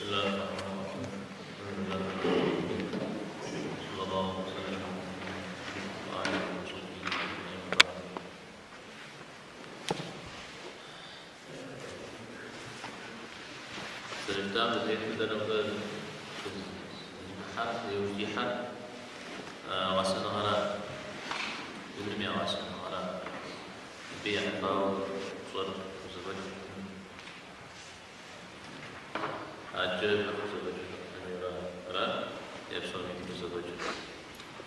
Зэрыжытӏам дытету дэ нобэ дызыхыхьэр, иужь дихьэр гъэсэныгъэра, быным я гъэсэныгъэра, абы ехьэлӏауэ тщӏэр тхузэфӏэкӏ. Адэкӏэ тхузэфӏэкӏыр ара, е псоми тхузэфӏэкӏыр.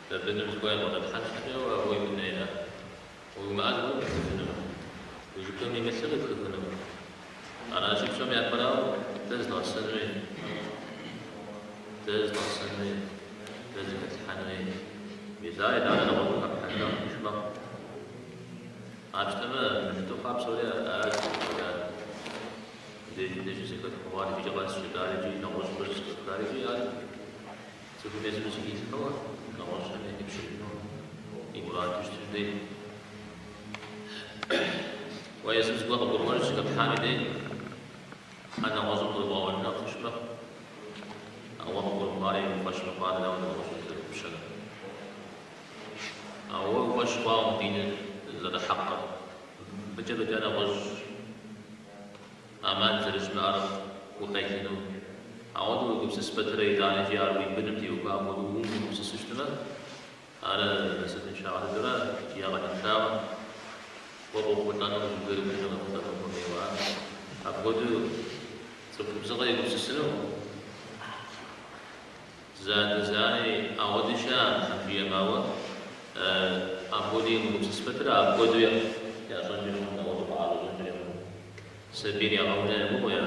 Дэ быным зыгуэр ебгъэдэплъхьэн щхьэкӏэ уэ уимыӏэн хуейӏэ. Уимыӏэр зыгуэр къептыфыну, уи жыпым имылъыр къипхыфыну. Аращи, псом япэрауэ, дэ зыдгъэсэн хуей, дэ зыдгъэсэн хуей, дэ зыхэтлъхьэн хуей. Мис ар итӏанэ нэгъуэщӏым хэплъхьэну нэхъ тынш мэхъу. Къапщтэмэ, мы жытӏэу хъуа псори аращ зыхуэдар. Мыбдеж дэ щызэхэтхыу хъуар иджыри къэс жытӏар икӏи нэгъуэщӏхэр щызэхэтхар икӏи ар цӏыхум езым зыхилъхьэуэ нэгъуэщӏхэм яхипщэжыну и мураду щытын хуей. Уэ езым зыгуэр къыбгурыӏуэну щыхэплъхьам и дей, ар нэгъуэщӏым гурыбгъэӏуэну нэхъ тынш мэхъу. Ауэ къыбгурымыӏуари уи фӏэщ мыхъуар дауэ нэгъуэщӏым зэрыпыпщэнур? Ауэ уэ уи фӏэщ хъуауэ мы диныр зэрыхьэкъыр, мыбыкӏэ фӏэкӏа нэгъуэщӏ ӏэмал зэрыщымыӏэр укъелыну. Ауэдэу уегупсыс пэтрэ итӏанэ икӏи ар уи быным теухуа апхуэдэу умыгупсысу щытмэ, ар насыпыншагъэ дыдэра икӏи акъылыншагъэ. Уэ къохъулӏэну узыхуейр уи быным къехъулӏэну ухуэмейуэ ара? Апхуэдэу цӏыху губзыгъэ егупсысыну? Зы адэ зы ани ауэди щыӏэкъым Тхьэм жиӏэмэ, ауэ апхуэдэу емыгупсыс пэтрэ апхуэдэу ящӏэнкӏэри хъун, ауэдэу къаӏэщӏэщӏэнкӏэри хъун. Сабийр ягъэунэ ягугъэу,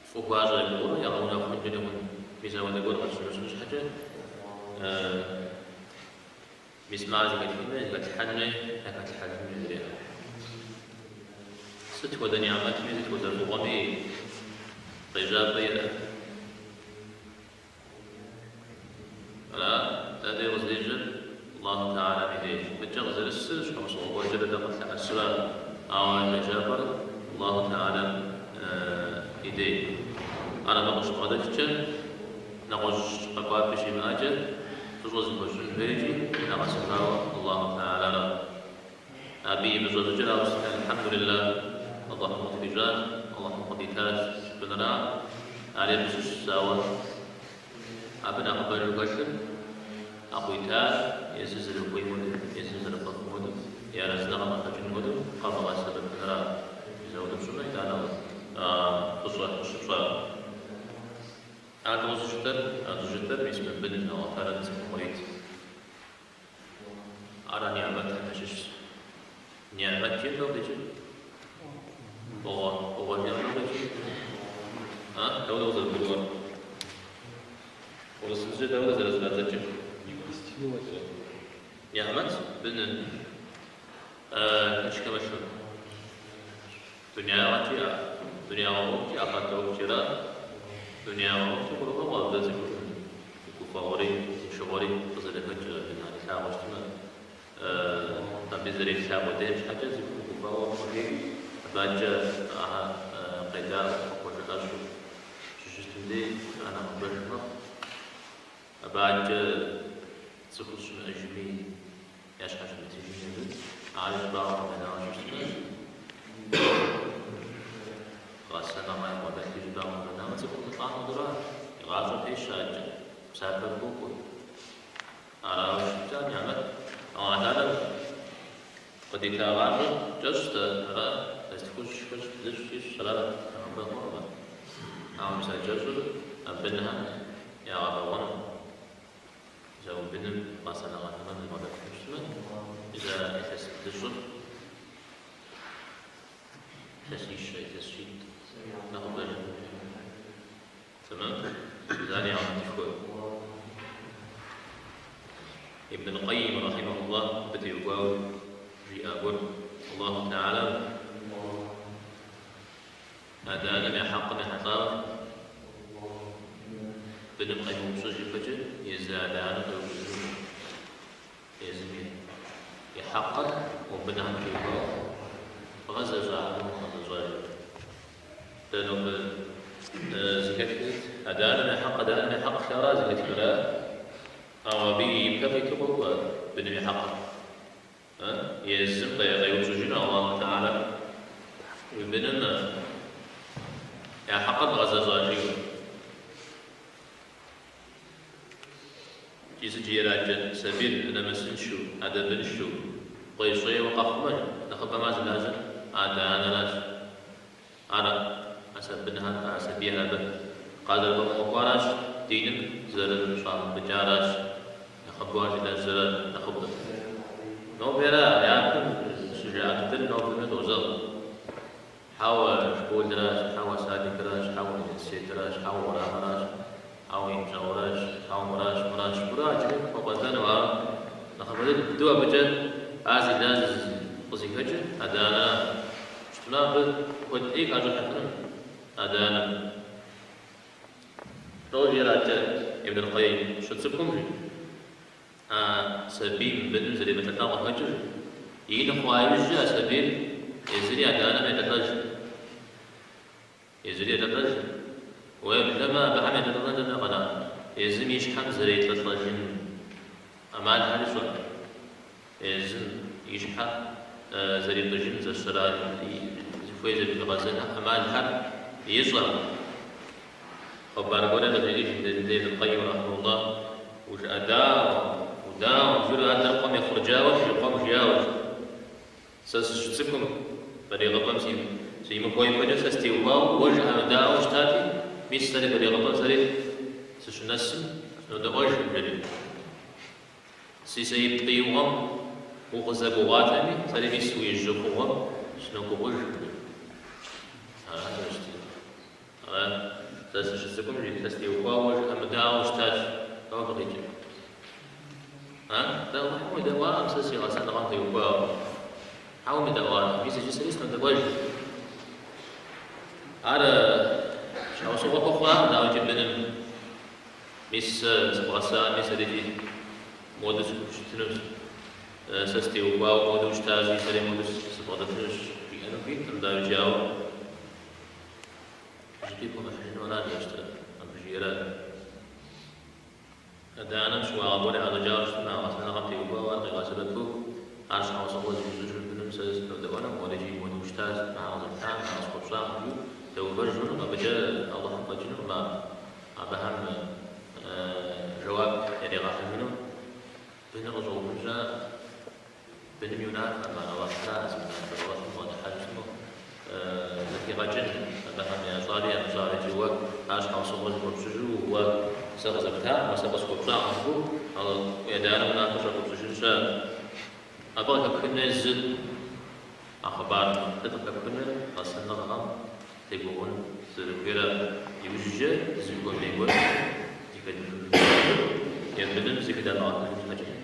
фӏы хуащӏэ ягугъэурэ ягъэунэхъункӏэри хъун. Мис ауэдэ гуэр къытщымыщӏын щхьэкӏэ, мис мыр зыхэтхын хуей, зыхэтлъхьэн хуей, яхэтлъхьэжын хуей зэриӏэр. Сыт хуэдэ ниӏэмэтми, сыт хуэдэ фӏыгъуэми къежьапӏэ иӏэ. Ара, дэ дей къыздежьэр Аллаху Тэхьэлам и деж. Мыдкӏэ къызэрысыр щхьэусыгъуэ гуэркӏэрэ дэ къытлъэӏэсыра, ауэ къежьапӏэр Аллаху Тэхьэлам и дей. Ар абы къыщыбгъэдэкӏкӏэ, нэгъуэщӏ къэкӏуапӏи щимыӏэкӏэ, фӏыщӏэ зыхуэщӏын хуейкӏи нэгъэсыпауэ Аллаху Тэхьэлара. Абы и мыщӏэ щӏыкӏэр ауэ сытми Алхьэмдулиллах, Аллахьым къытхуищӏащ, Аллахьым къыдитащ жыпӏэнра, ари абы щыщщ, ауэ абы нэхъыбэжу хэлъыр а къуитар езыр зэрыхуейм хуэдэу, езыр зэрыфӏэфӏым хуэдэу, и арэзыныгъэм къыхэкӏын хуэдэу къэбгъэсэбэпынра. Мис ауэдэу пщӏымэ, итӏанэ фӏыщӏэ къыщыпщӏар. Ар дыгъуэ ар щӏыжытӏэр, мис мы бын Аллахьталэм цӏыхум кърит. Ар а ниӏэмэтхэм ящыщщ. Ниӏэмэт жиӏэм дауэ къикӏыр? Фӏыгъуэ, фӏыгъуэ жиӏэм дауэ къикӏыр? А, дауэ къызэрыбгурыӏуэр? Урысыбзэкӏэ дауэ зэрызэрадзэкӏыр? Ниӏэмэт быныр шэч хэмылъу. Дунеягъэкӏи, дунеягъэ ӏуэхукӏи, ахърэт ӏуэхукӏи ара? Дунеягъэ ӏуэхукӏи гурыӏуэгъуэ абы цӏыхум и гуфӏэгъуэри, тыншыгъуэри къызэрыхэкӏыр, абы нэр илъагъуу щытмэ, абы зэрилъа къудейм щхьэкӏэ цӏыхум гуфӏэгъуэ къыхех, абы адэкӏэ ахэр къедаӏуэу, къыхуэжыӏэщӏэу щыщытым дей ар нэхъыбэж мэхъу. Абы адэкӏэ цӏыхур щымыӏэжми, ящхьэщымытыжми абы ар щӏыбагъым къыдэнауэ щытмэ, гъэсэныгъэ ябгъэдэлъу щӏыбагъым къыдэнауэ цӏыхур мылӏам хуэдэура, и гъащӏэр пещэ адэкӏэ, псапэр хуокӏуэ. Арауэ щыткӏэ ар ниӏэмэт. Алыхьталэм къыдита гъащӏэр кӏэщӏщ дэ, ара, илъэс тхущӏ, хыщӏ, блыщӏ, ищӏ, ара, нэхъыбэ хъуркъым. Ауэ мис а кӏэщӏыр а бынхэм ягъэбэгъуэну. Мис а уи быным гъэсэныгъэ тэмэм ебгъэдэплъхьэу щытмэ, мис а илъэс блыщӏыр, илъэсищэ, илъэс щитӏ нэхъыбэж. Тэмэм? Мис ар ниӏэмэтышхуэ. Ибн аль-Къайим рахьимахуллах абы теухуауэ жиӏа гуэр, Аллаху Тэхьэлам Адэ-анэм я хьэкъым ехьэлӏауэ быным къемыупщӏыж ипэкӏэ езы адэ-анэм къеупщӏыжынущ. Езым и хьэкъыр уэ бынхэм теухуауэ бгъэзэщӏа хьэмэ умыгъэзэщӏа жиӏэу. Дэ нобэ. зэхэтхыр сыт? Адэ-анэм я хьэкъ, адэ-анэм я хьэкъ жаӏэу ара зэхэтхыр, а? Ауэ абы и пэ къиту къокӏуэ быным и хьэкъыр. Езым къеупщӏыжыну Аллаху Тэхьэлам уи быным я хьэкъыр бгъэзэщӏа жиӏэу. Икӏи сыт жиӏэраткӏэ, сабийр нэмысыншэу, ӏэдэбыншэу, къуейщӏейуэ къэхъумэ, нэхъыбэм ар зилажьэр адэ-анэращ. Ар а сабынхэр, а сабийхэр абы къазэрыфӏэмыӏуэхуаращ, диным зэрыщӏамыпӏыкӏаращ, нэхъыбэу ар зилажьэр нэхъыбэ. Нобэра, япэм щыжаӏа дыдэр нобэми къозэгъ. Хьэуэ, школыращ, хьэуэ, садикыращ, хьэуэ, университетыращ, хьэуэ, уэрамыращ, хьэуэ, и ныбжьэгъуращ, хьэуэ, мыращ, мыращ, жыпӏэурэ иджыри пхуэкъуэлэну, ауэ нэхъыбэ дыдэу абыкӏэ ар зилажьэр къызыхэкӏыр адэ-анэра. Щытмэ, абы куэд ӏей хащӏыхьыфынум адэ-анэм. Лӏо жиӏэраткӏэ Ибн аль-Къайим щыцӏыкӏум жи, а сабийм быным зэремылӏэлӏам къыхэкӏыу жи, ин хъуа иужькӏэ а сабийр езыри адэ-анэм елӏэлӏэж. Езыри елӏэлӏэж. Уеблэмэ, абыхэм елӏэлӏэн дэнэ къэна, езым и щхьэм зэрелӏэлӏэжын ӏэмалхэр ищӏэркъым. Езым и щхьэ зэрипӏыжын, зэщыра зыхуей зэрыхуигъэзэн ӏэмалхэр ищӏэркъым. Хъыбар гуэри къыжеӏэж мыдэ Ибн Къайим рахьимэхуллах, Ужыӏэдаӏуэ, удаӏуэ, жиӏэурэ адэр къуэм ехъурджауэ жи, къуэм жиӏауэ жи. Сэ сыщыцӏыкӏум, балигъыпӏэм симыхуэ ипэкӏэ сэ стеухуауэ уэ жыӏэмыдаӏуэу щытати, мис сэри балигъыпӏэм сэри сыщынэсым, сынодэӏуэжкъым, жери. Си сабиигъуэм укъызэгугъуатэми, сэри мис уи жьы хъугъуэм сыногугъуж, жери. Ара зэрыщытыр? Ара? Сэ сыщыцӏыкӏум, жи, сэ стеухуауэ уэ жыӏэмыдаӏуэу щытащ. Дауэ абы къикӏыр? А? Дэ Алыхьым уедэӏуакъым сэ си гъэсэныгъэм теухуауэ. Хьэ уемыдэӏуа? Мис иджы сэри сынодэӏуэж. Ар щхьэусыгъуэ хуэхъуакъым, дауикӏи быным. Мис сэ сыбгъэсами, сэри икӏи модэу сыхущытынущ, сэ стеухуауэ модэу щытащи, сэри модэу сыбгъэдэтынущ, жиӏэну хуиткъым, дауикӏи, ауэ зыщӏыпӏи пхуэмыхьыжыну арат зэрыщытыр, абы жиӏэрат. Адэ-анэм щыуагъэ гуэр яӏэщӏэкӏауэ щытмэ, а гъэсэныгъэм теухуауэ ар къигъэсэбэпу, ар щхьэусыгъуэ зыхуищӏыжу быным сэ сынодэӏуэнукъым, уэри икӏи модэу ущытащ, мыхьэр къызэптам, мыхьэр къысхуэпщӏакъым, жиӏэу дэувэж хъунукъым, абыкӏэ Алыхьым фӏэкӏынукъым ар. Абыхэм жэуап яригъэхьыжыну быныр къыщӏэувын щыӏэкъым. Быным и унафэкъым ар, Алыхьра зи унафэр, Алыхьым бгъэдыхьэн щытмэ, зэхигъэкӏын абыхэм ящӏари ямыщӏари икӏи уэ ар щхьэусыгъуэ зыхуэпщӏыжу уэ сэ къызэптакъым, уэ сэ къысхуэпщӏакъым жыпӏэу уи адэ-анэм унафэ щӏахуэпщӏыжын щыӏэкъым. Абы къыхэпхын хуейр зы а хъыбарым. Сыт къыхэпхын хуейр? Гъэсэныгъэм дегугъун зэрыхуейра иужькӏэ дызыхуэмей гуэр зыхэдмыхыжын е быным зыхыдамыгъэхыжын щхьэкӏэ.